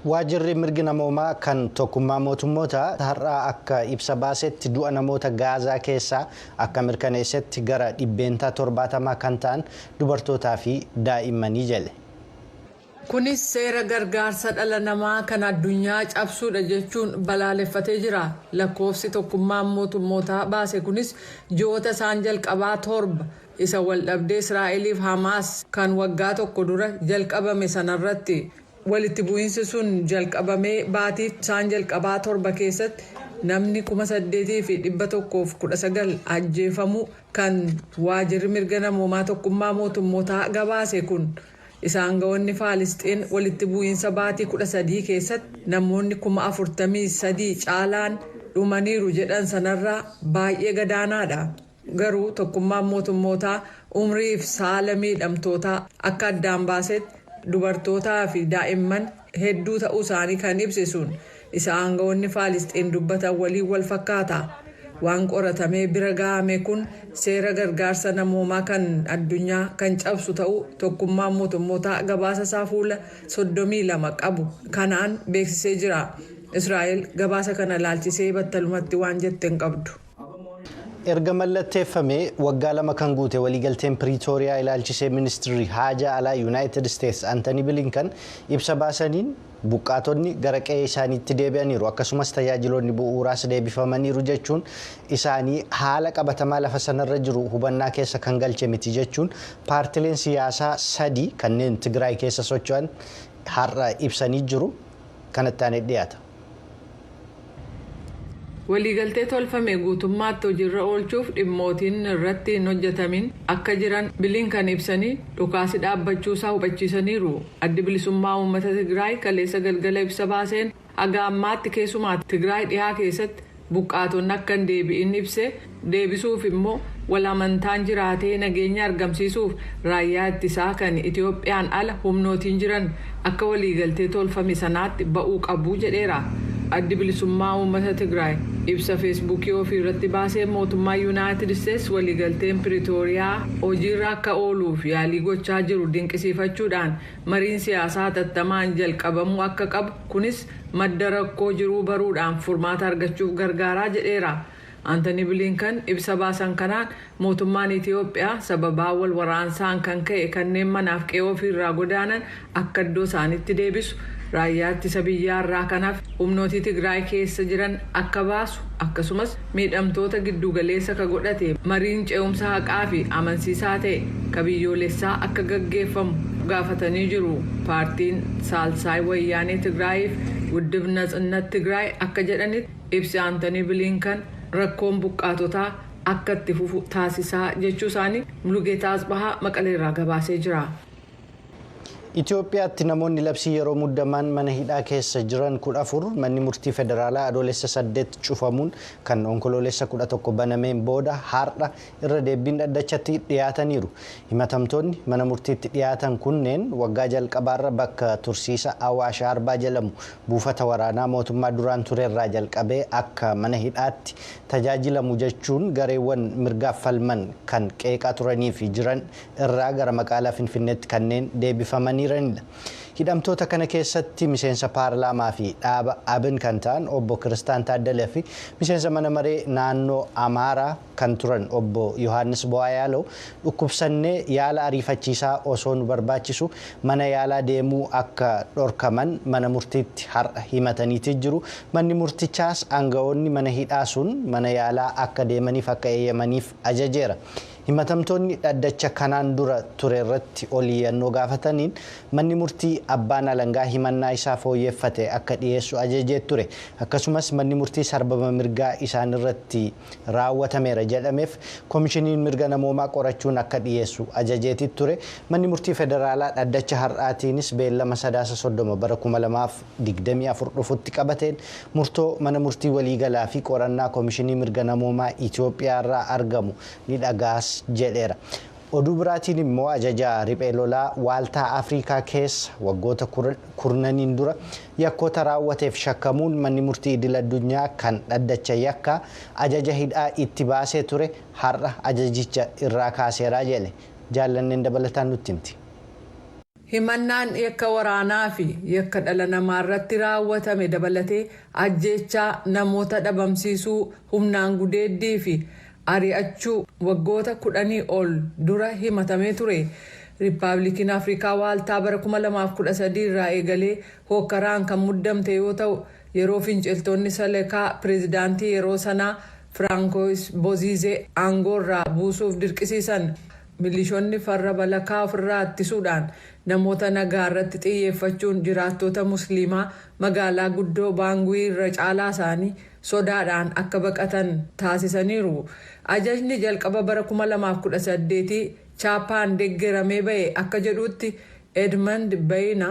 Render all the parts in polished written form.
Waajjirri mirgi namoomaa kan Tokkummaa Mootummoota har'a akka ibsa baasetti, du'a namoota Gaazaa keessaa akka mirkaneessetti gara 70% kan ta'an dubartootaa fi daa'immanii jedhe. Kunis seera gargaarsa dhala namaa kan addunyaa cabsuudha jechuun balaaleffatee jira. Lakkoofsi Tokkummaan Mootummootaa baase kunis ji'oota isaan jalqabaa 7 isa waldhabdee Israa'eliif Hamaas kan waggaa tokko dura jalqabame sanarratti. Walitti bu'iinsi sun jalqabamee baatii isaan jalqabaa 7 keessatti namni 8,119 ajjeefamuu kan waajirri mirga namoomaa Tokkummaa Mootummootaa gabaase kun, isa aangawoonni Faalisxiin walitti bu'iinsa baatii 13 keessatti namoonni 43,000 caalaan dhumaniiru jedhan sanarraa baay'ee gadaanaadha. Garuu Tokkummaan Mootummootaa umriif saala miidhamtootaa akka addaan baasetti dubartootaa fi daa'imman hedduu ta'uu isaanii kan ibse sun isa aangawoonni Faalisxiin dubbatan waliin wal fakkaata. Waan qoratamee bira ga'ame kun seera gargaarsa namoomaa kan addunyaa kan cabsu ta'uu Tokkummaan Mootummootaa gabaasa isaa fuula 32 qabu kanaan beeksisee jira. Israa'el gabaasa kana laalchisee battalumatti waan jette hin qabdu. Erga mallatteeffamee waggaa 2 kan guute waliigalteen Piriitooriyaa ilaalchisee ministirri haajaa alaa Yuunaayitid Isteets Antanii Bilinkan ibsa baasaniin, buqqaatonni gara qe'ee isaaniitti deebi'aniiru, akkasumas tajaajiloonni bu'uuraas deebifamaniiru jechuun isaanii haala qabatamaa lafa sanarra jiru hubannaa keessa kan galche miti jechuun paartileen siyaasaa sadii kanneen Tigraay keessa socho'an har'a ibsanii jiru. Kanatti aanee dhiyaata. Waliigaltee tolfame guutummaatti hojiirra oolchuuf dhimmootiin irratti hin hojjetamin akka jiran Bilinkan ibsanii, dhukaasi dhaabbachuusaa hubachiisaniiru. Addi Bilisummaa Uummata Tigraay kaleessa galgala ibsa baaseen, haga ammaatti keessumaa Tigraay dhihaa keessatti buqqaatonni akka hin deebi'in ibse, deebisuuf immoo wal amantaan jiraatee nageenya argamsiisuuf raayyaa ittisaa kan Itiyoophiyaan ala humnootiin jiran akka waliigaltee tolfame sanaatti ba'uu qabu jedheera. Addi Bilisummaa Uummata Tigraay ibsa Feesbuukii ofii irratti baaseen, mootummaa Yuunaayitid Isteets waliigalteen Piriitooriyaa hojiirra akka ooluuf yaalii gochaa jiru dinqisiifachuudhaan, mariin siyaasaa hatattamaan jalqabamuu akka qabu, kunis madda rakkoo jiruu baruudhaan furmaata argachuuf gargaaraa jedheera. Antanii Bilinkan ibsa baasan kanaan, mootummaan Itiyoophiyaa sababaa wal waraansaan kan ka'e kanneen manaaf qe'ee ofiirraa godaanan akka iddoo isaanitti deebisu, raayyaa ittisa biyyaarraa kanaaf humnootii Tigraay keessa jiran akka baasu, akkasumas miidhamtoota giddugaleessa ka godhate mariin ce'umsa haqaa fi amansiisaa ta'e ka biyyoolessaa akka gaggeeffamu gaafatanii jiru. Paartiin Saalsaay Wayyaanee Tigraayiif Wuddib Natsinnat Tigraay akka jedhanitti, ibsi Antanii Bilinkan rakkoon buqqaatotaa akka itti fufu taasisaa jechuu isaanii Mulugeetaa Asbahaa Maqaleerraa gabaasee jira. Itoophiyaatti namoonni labsii yeroo muddamaan mana hidhaa keessa jiran 14 manni murtii federaalaa Adoolessa 8 cufamuun kan Onkoloolessa 11 banameen booda har'a irra deebiin dhaddachatti dhiyaataniiru. Himatamtoonni mana murtiitti dhiyaatan kunneen waggaa jalqabaarra bakka tursiisa Awaash Arbaa jedhamu buufata waraanaa mootummaa duraan turerraa jalqabee akka mana hidhaatti tajaajilamu jechuun gareewwan mirgaaf falman kan qeeqaa turanii fi jiran irraa gara magaalaa Finfinneetti kanneen deebifamaniiranidha. Hidhamtoota kana keessatti miseensa paarlaamaa fi dhaaba ABN kan ta'an obbo Kiristaan Taaddalee fi miseensa mana maree naannoo Amaaraa kan turan obbo Yohaannis Bo'aayaaloo dhukkubsannee yaala ariifachiisaa osoo nu barbaachisu mana yaalaa deemuu akka dhorkaman mana murtiitti har'a himataniiti jiru. Manni murtichaas aangawoonni mana hidhaa sun mana yaalaa akka deemaniif akka eeyyamaniif ajajeera. Himatamtoonni dhaddacha kanaan dura ture irratti oliyyannoo gaafataniin, manni murtii abbaan alangaa himannaa isaa fooyyeffate akka dhiyeessu ajajee ture. Akkasumas manni murtii sarbama mirgaa isaan irratti raawwatameera jedhameef koomishiniin mirga namoomaa qorachuun akka dhiyeessu ajajeeti ture. Manni murtii federaalaa dhaddacha har'aatiinis beellama Sadaasa 30 bara 2024 dhufutti qabateen murtoo mana murtii waliigalaa fi qorannaa koomishinii mirga namoomaa Itoophiyaa irraa argamu ni dhagaas jedheera. Oduu biraatiin immoo, ajajaa riphee lolaa waaltaa Afrikaa keessa waggoota kurnaniin dura yakkoota raawwateef shakkamuun manni murtii idil addunyaa kan dhaddacha yakkaa ajaja hidhaa itti baasee ture har'a ajajicha irraa kaaseeraa jedhe. Jaallanneen dabalataan nutti himti. Himannaan yakka waraanaa fi yakka dhala namaa irratti raawwatame dabalatee ajjeechaa, namoota dhabamsiisuu, humnaan gudeeddii fi ari'achuu waggoota 10 ol dura himatamee ture. Riippaabilikiin Afrikaa Waaltaa bara 2013 irraa eegalee hookkaraan kan muddamte yoo ta'u, yeroo finciltoonni Selekaa pireezidaantii yeroo sanaa Firaankois Boziizee aangoorraa buusuuf dirqisiisan, milishoonni farra Balakaa ofirraa ittisuudhaan namoota nagaa irratti xiyyeeffachuun jiraattota Musliimaa magaalaa guddoo Baanguwii irra caalaa isaanii sodaadhaan akka baqatan taasisaniiru. Ajajni jalqaba bara 2018 chaappaan deeggaramee ba'e akka jedhutti, Edmund Bayina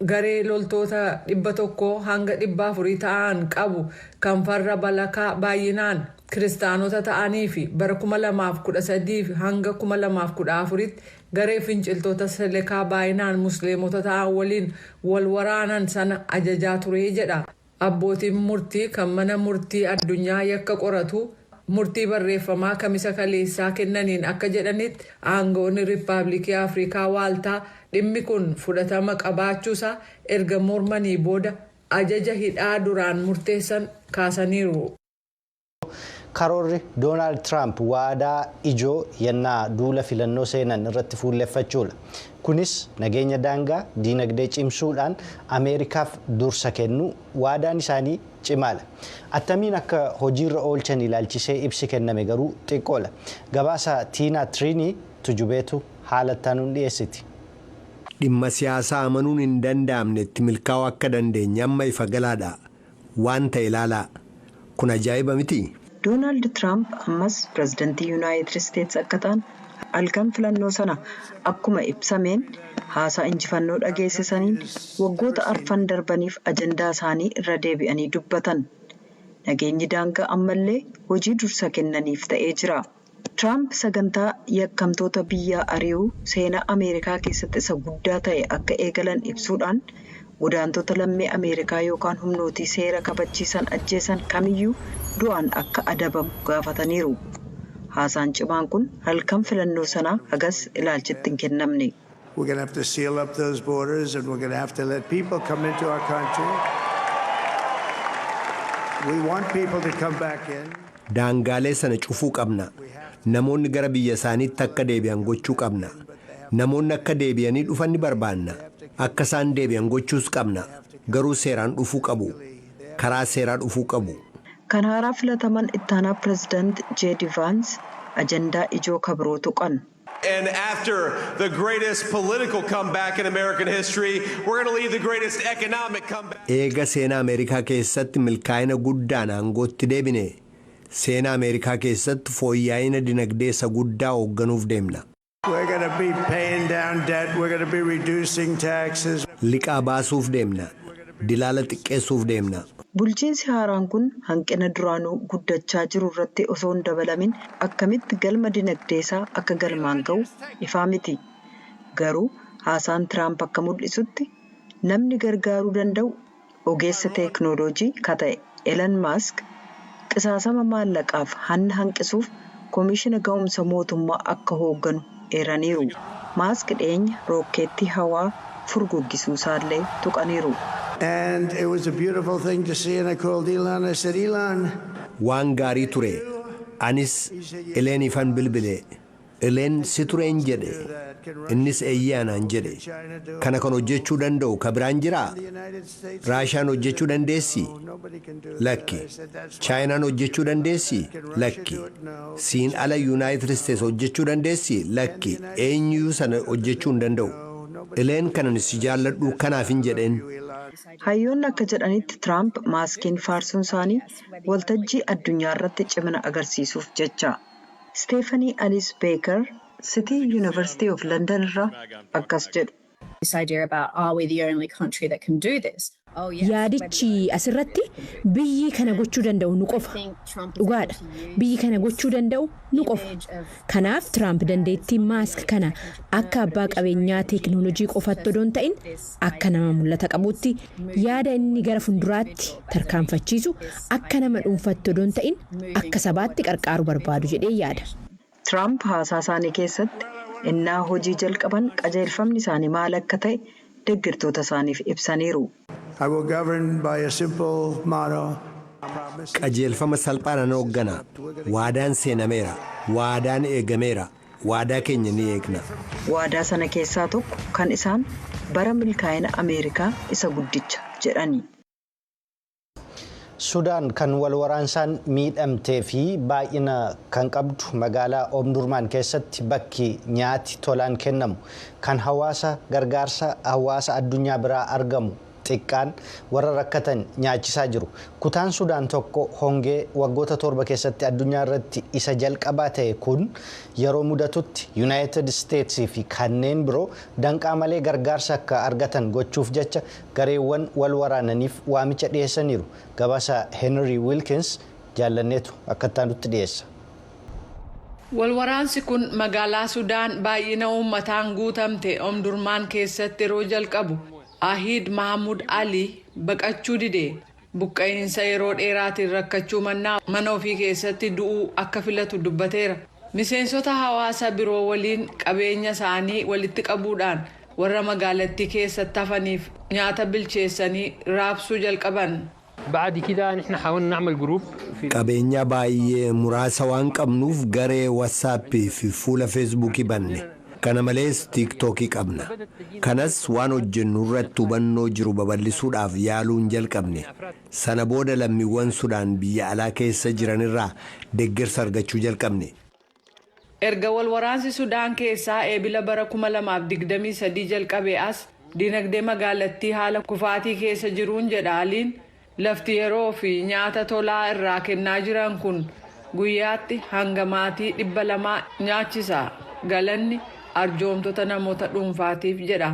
garee loltoota 100 hanga 400 ta'an qabu kan farra Balakaa baay'inaan Kiristaanota ta'anii fi bara 2013 hanga 2014tti garee finciltoota Selekaa baay'inaan Musliimota ta'an waliin wal waraanan sana ajajaa ture jedha. Abbootiin murtii kan Mana Murtii Addunyaa yakka qoratu murtii barreeffamaa Kamisa kaleessaa kennaniin akka jedhanitti, aangoonni Riippaabilikii Afrikaa Waaltaa dhimmi kun fudhatama qabaachuusaa erga mormanii booda ajaja hidhaa duraan murteessan kaasaniiru. Karoorri Doonaald Tiraamp waadaa ijoo yennaa duula filannoo seenan irratti fuulleffachuudha. Kunis nageenya daangaa, diinagdee cimsuudhaan Ameerikaaf dursa kennu waadaan isaanii cimaadha. Attamiin akka hojiirra oolchan ilaalchisee ibsi kenname garuu xiqqoodha. Gabaasa Tiinaa Tiriinii Tujubeetu haala ittaanuun dhiyeessiti. Dhimma siyaasaa amanuun hin danda'amne itti milkaa'uu akka dandeenye amma ifa galaadha. Waan ta'e ilaalaa. Kun ajaa'iba miti? Doonaald Tiraamp ammas pireezidantii Yuunaayitid Isteetsi akka ta'an halkan filannoo sana akkuma ibsameen haasaa injifannoo dhageessisaniin waggoota arfan darbaniif ajandaa isaanii irra deebi'anii dubbatan. Nageenyi daangaa ammallee hojii dursa kennaniif ta'ee jira. Tiraamp sagantaa yakkamtoota biyyaa ari'uu seenaa Ameerikaa keessatti isa guddaa ta'e akka eegalan ibsuudhaan, godaantota lammii Ameerikaa yookaan humnootii seera kabachiisan ajjeesan kamiyyuu du'aan akka adabamu gaafataniiru. Haasaan cimaan kun halkan filannoo sanaa hagas ilaalchitti hin kennamne. We're going to have to seal up those borders and we're going to have to let people come into our country. We want people to come back in. Daangaalee sana cufuu qabna. Namoonni gara biyya isaaniitti akka deebi'an gochuu qabna. Namoonni akka deebi'anii dhufan ni barbaanna. Akka isaan deebi'an gochuus qabna. Garuu seeraan dhufuu qabu. Karaa seeraa dhufuu qabu. Kan haaraa filataman ittaanaa pireezidaant Jeedi Vaans ajandaa ijoo kabiroo tuqan. And after the greatest political comeback in American history, we're going to lead the greatest economic comeback. Eega seenaa Ameerikaa keessatti milkaa'ina guddaan aangootti deebine, seenaa Ameerikaa keessatti fooyya'ina dinagdee isa guddaa hoogganuuf deemna. We're going to be paying down debt. We're going to be reducing taxes. Liqaa baasuuf deemna. Dilaala xiqqeessuuf deemna. Bulchiinsi haaraan kun hanqina duraanuu guddachaa jiru irratti osoo hin dabalamin akkamitti galma dinagdee isaa akka galmaan ga'u ifaa miti. Garuu haasaan Tiraamp akka mul'isutti namni gargaaruu danda'u ogeessa teeknooloojii ka ta'e Elon Maask qisaasama maallaqaaf hanna hanqisuuf koomishina ga'umsa mootummaa akka hoogganu eeraniiru. Maask dhiyeenya rookeettii hawaa furguggisuu isaallee tuqaniiru. And it was a beautiful thing to see. And I called Elon. I said, "Elon." Waan gaarii ture. Anis Ileeniifan bilbile. "Ileen, si tureen," jedhe. Innis "Eeyyee," anaan jedhe. "Kana kan hojjechuu danda'u ka biraan jiraa? Raashaan hojjechuu dandeessii? Lakki. Chaayinaan hojjechuu dandeessii? Lakki. Siin ala Yuunaayitid Isteets hojjechuu dandeessii? Lakki. Eenyuyyuu sana hojjechuu hin danda'u. Ileen, kanan si jaalladhu kanaafin," jedheen. Hayyoonni akka jedhanitti, Tiraamp Maaskiin faarsuun isaanii waltajjii addunyaa irratti cimina agarsiisuuf jecha. Steefanii Aliis Beeker, City University of London irraa akkas jedhu. This idea about, are we the only country that can do this? Oh, yes. Yaadichi asirratti biyyi kana gochuu danda'u nu qofa. Dhugaadha. Biyyi kana gochuu danda'u nu qofa. Kanaaf Tiraamp dandeettii Maask kana akka abbaa qabeenyaa teeknooloojii qofatti odoo hin ta'in akka nama mul'ata qabutti, yaada inni gara fuulduraatti tarkaanfachiisu akka nama dhuunfatti odoo hin ta'in akka sabaatti qarqaaru barbaadu jedhee yaada. Tiraamp haasaa isaanii keessatti Innaa hojii jalqaban qajeelfamni isaanii maal akka ta'e deeggartoota isaaniif ibsaniiru. I will govern by a simple motto. Qajeelfama salphaan hooggana. Waadaan seenameera. Waadaan eegameera. Waadaa keenya ni eegna. Waadaa sana keessaa tokko kan isaan bara milkaa'ina Ameerikaa isa guddicha jedhani. Sudaan kan wal waraansaan miidhamtee fi baay'ina kan qabdu magaalaa Omdurmaan keessatti bakki nyaati tolaan kennamu kan hawaasa gargaarsa hawaasa addunyaa biraa argamu xiqqaan warra rakkatan nyaachisaa jiru. Kutaan Sudaan tokko hongee waggoota 7 keessatti addunyaa irratti isa jalqabaa ta'e kun yeroo mudatutti Yuunaayitid Isteetsii fi kanneen biroo danqaa malee gargaarsa akka argatan gochuuf jecha gareewwan wal waraananiif waamicha dhiyeessaniiru. Gabaasa Henry Wilkins jaallanneetu akka nutti dhiyeessa. Walwaraansi kun magaalaa Sudaan baay'ina uummataan guutamte Omdurmaan keessatti yeroo jalqabu Ahid Mahamud Ali baqachuu dide. Buqqa'iinsa yeroo dheeraatiin rakkachuu mannaa mana ofii keessatti du'uu akka filatu dubbateera. Miseensota hawaasa biroo waliin qabeenya isaanii walitti qabuudhaan warra magaalattii keessatti hafaniif nyaata bilcheessanii raabsuu jalqaban. بعد كده نحن حاولنا نعمل جروب في Qabeenya baay'ee muraasa waan qabnuuf garee Watsaappii fi fuula Feesbuukii banne. Kana malees Tiiktookii qabna. Kanas waan hojjennu irratti hubannoo jiru babal'isuudhaaf yaaluun jalqabne. Sana booda lammiiwwan Sudaan biyya alaa keessa jiranirraa deeggarsa argachuu jalqabne. Erga wal waraansi Sudaan keessaa Eebila bara 2023 jalqabe as dinagdee magaalattii haala kufaatii keessa jiruun, jedha Aliin, lafti yeroo fi nyaata tolaa irraa kennaa jiran kun guyyaatti hanga maatii 200 nyaachisa. Galanni arjoomtota namoota dhuunfaatiif, jedha.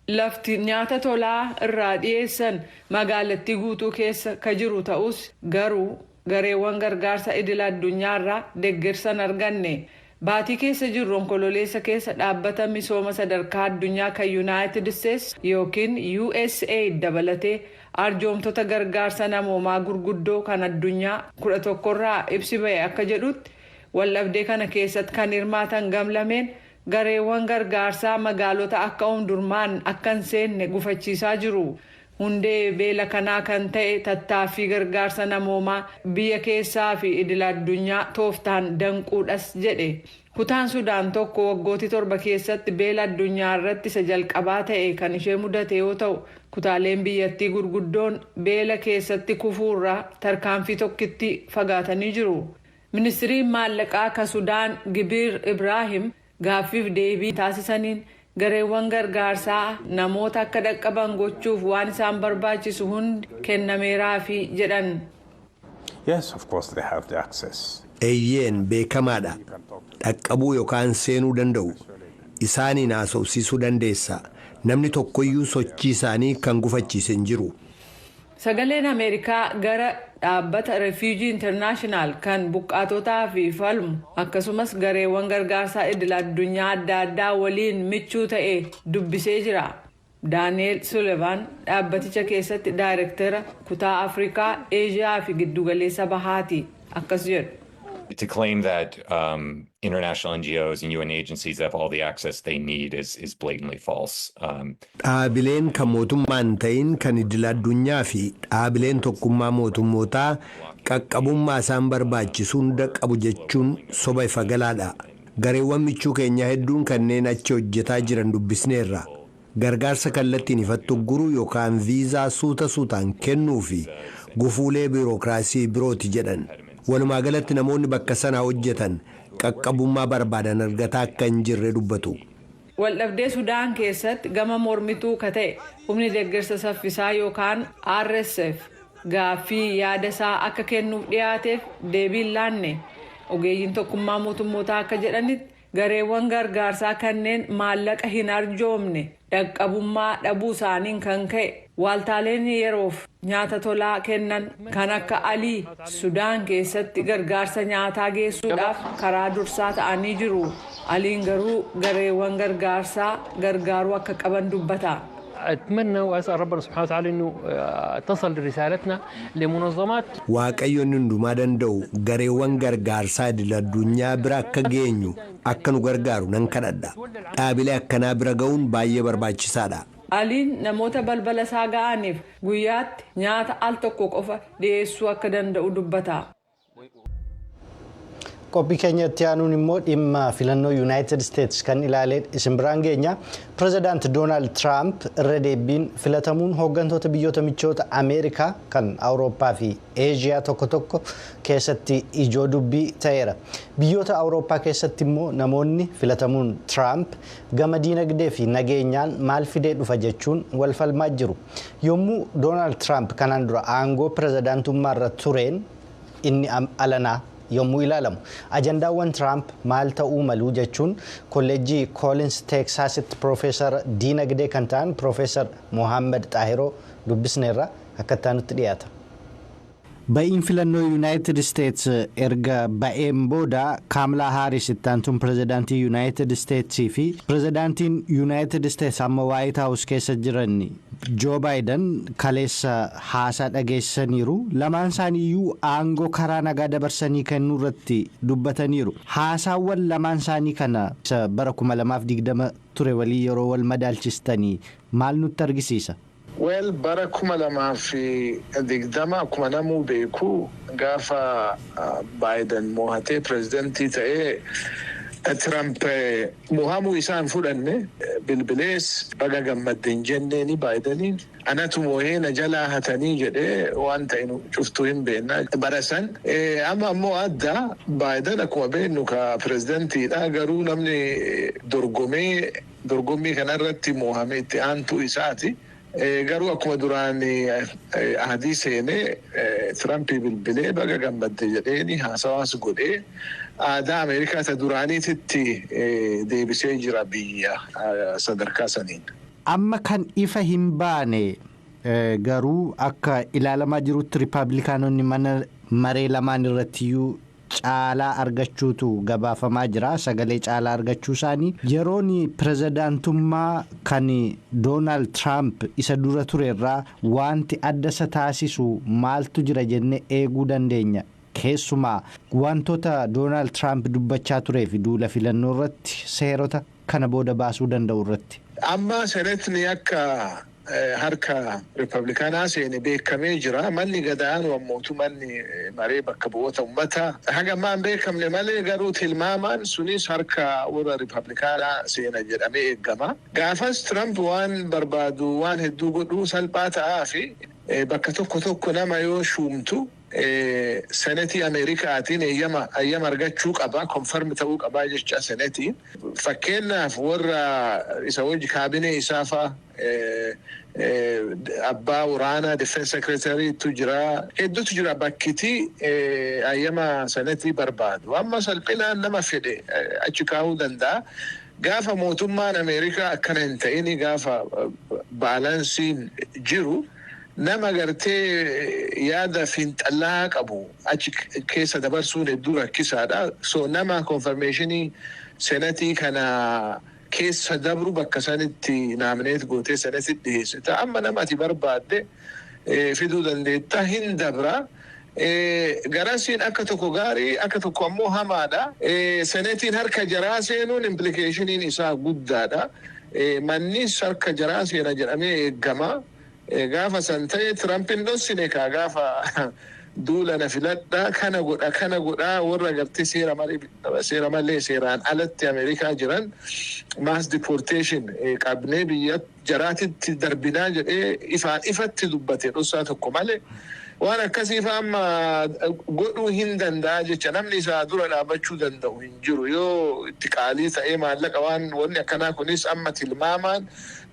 Lafti nyaata tolaa irraa dhiyeessan magaalattii guutuu keessa ka jiru ta'us, garuu gareewwan gargaarsa idil addunyaarraa deeggarsan arganne. Baatii keessa jirru Onkololeessa keessa dhaabbata misooma sadarkaa addunyaa kan Yuunaayitid Isteets yookiin USAID dabalatee arjoomtota gargaarsa namoomaa gurguddoo kan addunyaa 11rraa ibsi ba'e akka jedhutti, waldhabdee kana keessatti kan hirmaatan gamlameen gareewwan gargaarsaa magaalota akka Omdurmaan akka hin seenne gufachiisaa jiru. Hundee beela kanaa kan ta'e tattaaffii gargaarsa namoomaa biyya keessaa fi idil addunyaa tooftaan danquudhas jedhe. Kutaan Sudaan tokko waggootii 7 keessatti beela addunyaa irratti isa jalqabaa ta'e kan ishee mudate yoo ta'u, kutaaleen biyyattii gurguddoon beela keessatti kufuurraa tarkaanfii tokkitti fagaatanii jiru. Ministiriin maallaqaa ka Sudaan Gibiir Ibraahim gaaffiif deebii taasisaniin gareewwan gargaarsaa namoota akka dhaqqaban gochuuf waan isaan barbaachisu hundi kennameeraafi jedhan. Yes, of course they have the access. Eeyyeen, beekamaadha. Dhaqqabuu yookaan seenuu danda'u. Isaaniin haasofsiisuu dandeessa. Namni tokkoyyuu sochii isaanii kan gufachiise hin jiru. Sagaleen Ameerikaa gara dhaabbata Refuujii International kan buqqaatotaa fi falmu, akkasumas gareewwan gargaarsaa idil addunyaa adda addaa waliin michuu ta'e dubbisee jira. Daani'eel Sulevan dhaabbaticha keessatti daayirektara kutaa Afrikaa, Eeshiyaa fi Giddugaleessa Bahaati. Akkas jedhu. To claim that international NGOs and UN agencies have all the access they need is blatantly false. Dhaabileen kan mootummaan ta'in kan idil addunyaa fi dhaabileen tokkummaa mootummootaa qaqqabummaa isaan barbaachisu hunda qabu jechuun soba ifa galaadha. Gareewwan michuu keenyaa hedduun kanneen achi hojjetaa jiran dubbisneerra. Gargaarsa kallattiin ifatti ugguruu yookaan viizaa suuta suutaan kennuu fi gufuulee biirokiraasii birooti jedhan. Walumaa galatti namoonni bakka sanaa hojjetan qaqqabummaa barbaadan argataa akka hin jirre dubbatu. Waldhabdee Sudaan keessatti gama mormituu ka ta'e humni deeggarsa saffisaa yookaan RSF gaaffii yaada isaa akka kennuuf dhiyaateef deebiin laanne. Ogeeyyiin tokkummaa mootummootaa akka jedhanitti, gareewwan gargaarsaa kanneen maallaqa hin arjoomne dhaqqabummaa dhabuu isaaniin kan ka'e waaltaaleen yeroof nyaata tolaa kennan kan akka Alii Sudaan keessatti gargaarsa nyaataa geessuudhaaf karaa dursaa ta'anii jiru. Aliin garuu gareewwan gargaarsaa gargaaruu akka qaban dubbata. اتمنى واسال ربنا سبحانه وتعالى انه تصل رسالتنا لمنظمات. Waaqayyoon hundumaa danda'u gareewwan gargaarsaa idil addunyaa bira akka geenyu akka nu gargaaru nan kadhadha. Dhaabilee akkanaa bira ga'uun baay'ee barbaachisaadha. Aliin namoota balbala isaa ga'aniif guyyaatti nyaata al tokko qofa dhiyeessuu akka danda'u dubbata. Qophii keenyatti aanuun immoo dhimma filannoo Yuunaayitid Isteetsi kan ilaalee isin biraan geenya. Pireezidaant Doonaald Tiraamp irra deebiin filatamuun hooggantoota biyyoota michoota Ameerikaa kan Awurooppaa fi Eeshiyaa tokko tokko keessatti ijoo dubbii ta'eera. Biyyoota Awurooppaa keessatti immoo namoonni filatamuun Tiraamp gama diinagdee fi nageenyaan maal fidee dhufa jechuun wal falmaa jiru. Yommuu Doonaald Tiraamp kanaan dura aangoo pireezidaantummaarra tureen inni alanaa yommuu ilaalamu, ajandaawwan Tiraamp maal ta'uu malu jechuun Kolleejjii Koolins Teeksaasitti piroofeesar diinagdee kan ta'an Piroofeesar Mohaammed Xaahiroo dubbisneerra, akka itti dhiyaata. Ba'iin filannoo Yuunaayitid Isteets erga ba'een booda, Kaamlaa Haaris ittaantuun pireezidaantii Yuunaayitid Isteetsii fi pireezidaantiin Yuunaayitid Isteets amma Waayit Haawus keessa jiran Joo Baayiden kaleessa haasaa dhageessaniiru. Lamaan isaaniiyyuu aangoo karaa nagaa dabarsanii kennuu irratti dubbataniiru. Haasaawwan lamaan isaanii kana bara 2020 ture walii yeroo wal madaalchistanii maal nutti argisiisa? Well, bara 2020 akkuma namuu beeku, gaafa Baayiden mo'atee pireezidantii ta'ee, Tiramp mo'amuu isaa hin fudhanne. Bilbilees baga gammadde hin jenneeni Baayideniin. Anatu moo'ee, na jalaa hatanii jedhee, waan ta'e cuftuu hin beekna bara san. Amma ammoo adda. Baayiden akkuma beeknu ka pireezidantiidha, garuu namni dorgomee dorgommii kanarratti mo'ame itti aantuu isaati. Garuu akkuma duraan adii seenee, Tirampii bilbilee baga gammadde jedheeni haasawaas godhee, aadaa Ameerikaa ta duraaniititti deebisee jira biyya sadarkaa saniin. Amma kan ifa hin baane garuu, akka ilaalamaa jirutti, Riippaabilikaanonni mana maree lamaan irrattiyyuu caalaa argachuutu gabaafamaa jira. Sagalee caalaa argachuu isaanii yeroon pirezidaantummaa kan Doonaald Tiraamp isa dura ture irraa wanti adda isa taasisu maaltu jira jennee eeguu dandeenya? Keessumaa wantoota Doonaald Tiraamp dubbachaa turee fi duula filannoo irratti seerota kana booda baasuu danda'u irratti. Amma senetni akka harka Ripablikaanaa seene beekamee jira. Manni gadaanu ammootu manni maree bakka bu'oota uummataa haga ammaa hin beekamne malee, garuu tilmaamaan sunis harka warra Ripablikaanaa seena jedhamee eegama. Gaafas Tiramp waan barbaadu waan hedduu godhuu salphaa ta'aa fi bakka tokko tokko nama yoo shuumtu senetii Ameerikaatiin eeyyama argachuu qaba, confirm ta'uu qabaa jecha senetiin. Fakkeenyaaf, warra isa wajji kaabinee isaa faa, abbaa waraanaa, defense secretary tu jira, hedduutu jira bakkiti eeyyama senetii barbaadu. Amma salphinaan nama fedhe achi kaa'uu danda'a. Gaafa mootummaan Ameerikaa akkana hin ta'ini, gaafa balanceiin jiru, nama gartee yaada fiinxallaa qabu achi keessa dabarsuun hedduu rakkisaadha. So nama confirmationii senetii kana keessa dabru bakka sanitti nominate gootee senetii dhiyeessita. Amma nama ati barbaadde fiduu dandeetta, hin dabra. Garasiin akka tokko gaarii, akka tokko ammoo hamaadha. Senetiin harka jaraa seenuun implicationiin isaa guddaadha. Mannis harka jaraa seena jedhamee eegama. Gaafa san ta'e, Tirampin dhossine kaa, gaafa duula na filadhaa kana godha kana godha, warra gartee seera malee seeraan alatti Ameerikaa jiran mass deportation qabnee biyya jaraatitti darbinaa jedhee ifaan ifatti dubbate dhossaa tokko malee. Waan akkasiif amma godhuu hin danda'a jecha namni isaa dura dhaabbachuu danda'u hin jiru. Yoo itti qaalii ta'ee maallaqa waan wanni akkanaa kunis, amma tilmaamaan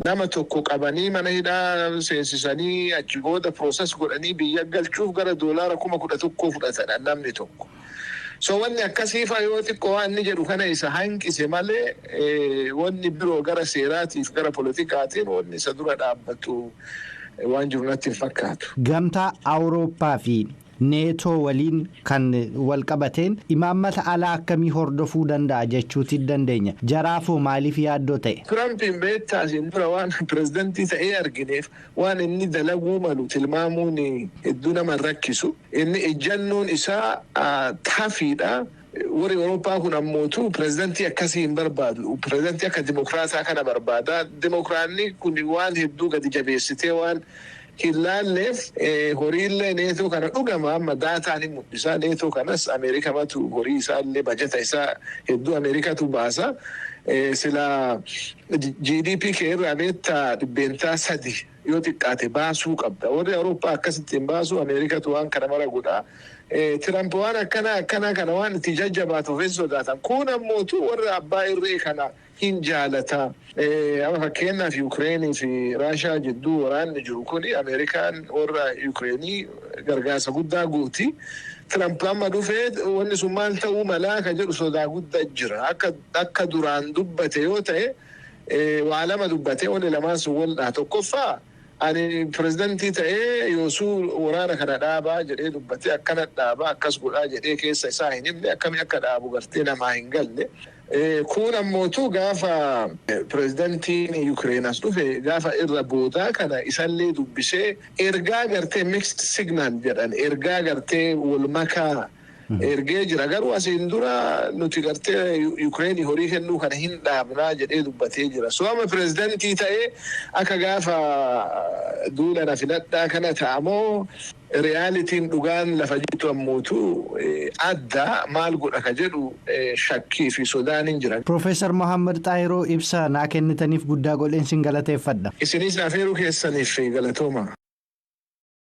nama tokko qabanii mana hidhaa seensisanii achi booda process godhanii biyya galchuuf gara $11,000 fudhatan namni tokko. So wanni akkasiifa yoo xiqqoo waan inni jedhu kana isa hanqise malee, wanni biroo gara seeraatiif gara politikaatiin wanni isa dura dhaabbatu waan jiru natti hin fakkaatu. Gamtaa Awurooppaa fi Neetoo waliin kan wal qabateen imaammata alaa akkamii hordofuu danda'a jechuuti dandeenya? Jaraafoo maaliif yaaddoo ta'e? Tiraampiin beektaa, asiin dura waan pirezidantii ta'ee argineef waan inni dalaguu malu tilmaamuun hedduu nama rakkisu. Inni ejjannoon isaa tafiidha. Warri Awurooppaa kun ammootu pirezidantii akkasii hin barbaadu. Pirezidantii akka dimokiraataa kana barbaada. Dimokiraanni kun waan hedduu gadi jabeessitee waan hin laalleef, horiillee Neetoo kana dhugama amma daataan hin mul'isa. Neetoo kanas Ameerikamatu horii isaallee, bajata isaa hedduu Ameerikatu baasa. Sila GDP kee irraa beektaa 3% yoo xiqqaate baasuu qabda. Warri Awurooppaa akkasitti hin baasu, Ameerikatu waan kana mara godha. Tiramp waan akkana akkana kana waan itti jajjabaatuuf hin sodaatan. Kun ammootu warra abbaa irree kana hin jaalata. Amma fakkeenyaaf Yukireenii fi Raashaa jidduu waraanni jiru kuni, Ameerikaan warra Yukireenii gargaarsa guddaa gooti. Tiramp amma dhufee wanni sun maal ta'uu malaa ka jedhu sodaa guddaa jira. Akka duraan dubbate yoo ta'e, waa lama dubbate, wanni lamaan sun wal dhaha. Tokkoffaa, ani pirezidantii ta'ee yoosuu waraana kana dhaabaa jedhee dubbate, akkana dhaabaa, akkas godhaa jedhee keessa isaa hin himne, akkamii akka dhaabu gartee namaa hin galle. Kun ammootu gaafa pirezidantiin Yukireen as dhufe, gaafa irra boodaa kana isallee dubbisee, ergaa gartee mixed signal jedhan, ergaa gartee wal makaa ergee jira. Garuu asiin dura nuti gartee Yukireenii horii kennuu kana hin dhaabnaa jedhee dubbatee jira. So amma pirezidantii ta'ee akka gaafa duula na filadhaa kana ta'amoo, realityn dhugaan lafa jirtu ammootu adda, maal godha ka jedhu shakkii fi sodaan hin jira. Piroofeesar Mohaammed Xaahiroo, ibsa naa kennitaniif guddaa godheen sin galateeffadha. Isinis afeeruu keessaniif galatooma.